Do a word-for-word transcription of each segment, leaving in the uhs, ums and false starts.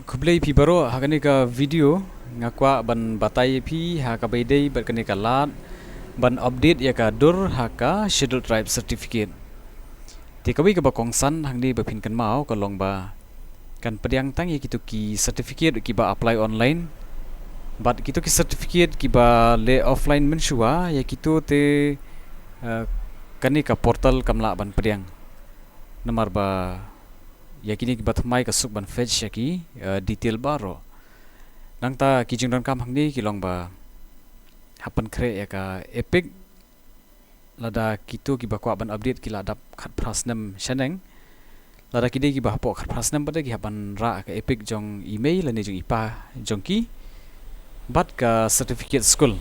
Khublei phi baroh, ha kane ka video nga kwah ban batai ïa phi ha kaba ïadei bad kane ka lad ban update ïa ka dur ha ka Scheduled Tribe Certificate. Te kawei kaba kongsan hangne ba phin kynmaw ka long ba kan pdiang tang ïa kito ki certificate kiba apply online, bad kito ki certificate kiba leh offline mynshuwa, ïa kito te, eh, kane ka portal kam lah ban pdiang. Namar ba ïa kine kiba thymmai ka suk ban fetch ïa ki, eh, detail baroh. Nangta ki jingdonkam hangne ki long ba hap pynkhreh ïa ka EPIC, lada kito kiba kwah ban update ki la dap khatphra snem shaneng. Lada ki dei kiba hapoh khatphra snem pat de ki hap ban rah ka EPIC jong i mei lane jong i pa jong ki, bad ka certificate skul.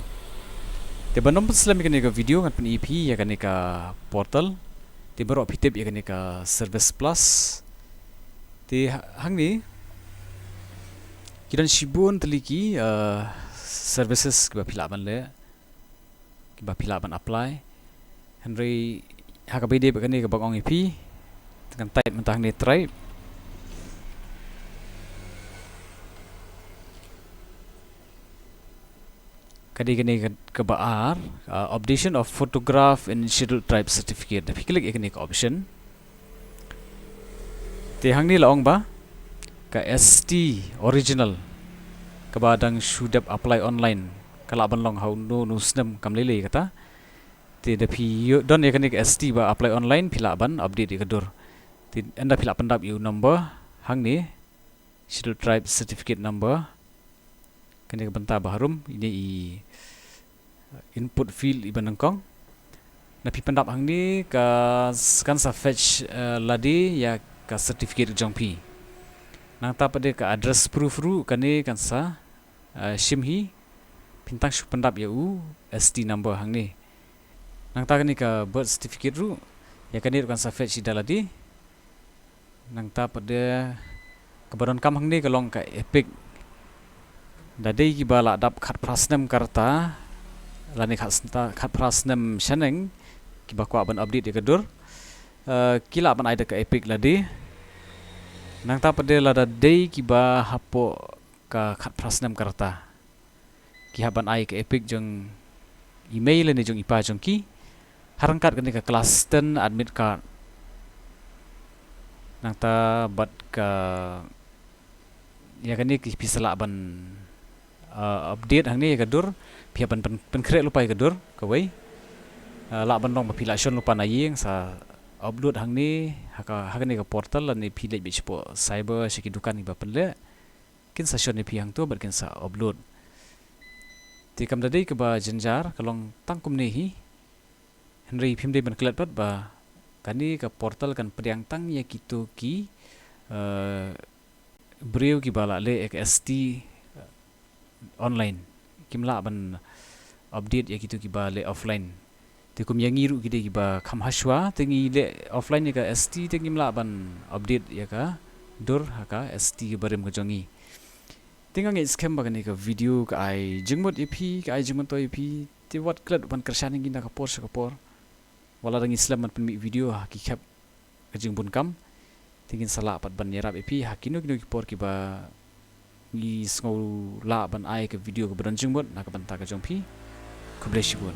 Te ban ym pynslem ïa kane ka video, ngan pyni ïa phi ïa kane ka portal. Te baroh phi tip ïa kane ka Service Plus. Te ha-, hangne ki don shibun tylli ki, eh, services kiba phi lah ban leh, kiba phi lah ban apply. Hynrei ha kaba ïadei bad kane kaba nga ong ïa phi, te ngan type mynta hangne, tribe. Ka dei kane ka, kaba ar, uh, updation of photograph in Scheduled Tribe Certificate. Phi click ïa kane ka option. Te hangne la ong ba ka ST original kaba dang shu dep apply online ka lah ban long ha uno uno u snem kam lei lei kata. Te da phi ïoh don ïa kane ka ST ba apply online, phi lah ban update ïa ka dur. Te ynda phi lah pyndap ïa u number hangne, Scheduled Tribe Certificate Number. Kane ka bynta ba harum, ine i input field iba nyngkong. Na phi pyndap hangne ka s-, kan sa fetch, eh, lade ïa ka certificate jong phi. Nangta pat de ka address proof ruh kane kan sa, eh, shim hi. Phin tang shu pyndap ïa u ST number hangne. Nangta kane ka birth certificate ruh, ïa kane ruh kan sa fetch hi da lade. Nangta pat de kaba donkam hangne ka long ka EPIC. Da dei kiba la dap khatphra snem ka rta, lane khat snem, khatphra snem shaneng, kiba kwah ban update ïa ka dur, eh, ki lah ban ai da ka EPIC lade. Nangta pat de lada dei kiba hapoh ka khatphra snem ka rta, ki hap ban ai ka EPIC jong i mei lane jong i pa jong ki, ha ryngkat kane ka class ten admit card. Nangta bad ka, ïa kane ki phi sa lah ban, uh, update hangne ïa ka dur, phi hap ban pyn-, pynkhreh lypa ïa ka dur, kawei. Uh, lah ban long ba phi la shon lypa na ïing, sa upload hangne, ha ka, ha kane ka portal, lane phi leit beit shapoh cyber, sha ki dukan kiba pynleh. Kin sa shon ïa phi hangto bad kin sa upload. Te kam da dei kaba jynjar, ka long tang kumne hi. Hynrei phim dei ban klet pat ba kane ka portal kan pdiang tang ïa kito ki, eh, briew kiba la leh ïa ka ST, eh, online. Kim lah ban update ïa kito kiba leh offline. Te kum ïa ngi ruh ki dei kiba kham hashwa, te ngi leh offline ïa ka ST, te ngim lah ban update ïa ka dur ha ka ST kaba rim ka jong ngi. Te nga ngeit skhem ba kane ka video ka ai jingmut ïa phi, ka ai jingmyntoi ïa phi. Te wat klet ban kyrshan ïa ngi na ka por sha ka por. Wat la dang ngi slem ban pynmih video ha ki khep ka jingbun kam. Te ngin sa lah pat ban ïarap ïa phi ha kino kino ki por kiba ngi sngew lah ban ai ka video kaba don jingmut na ka bynta ka jong phi. Khublei shibun.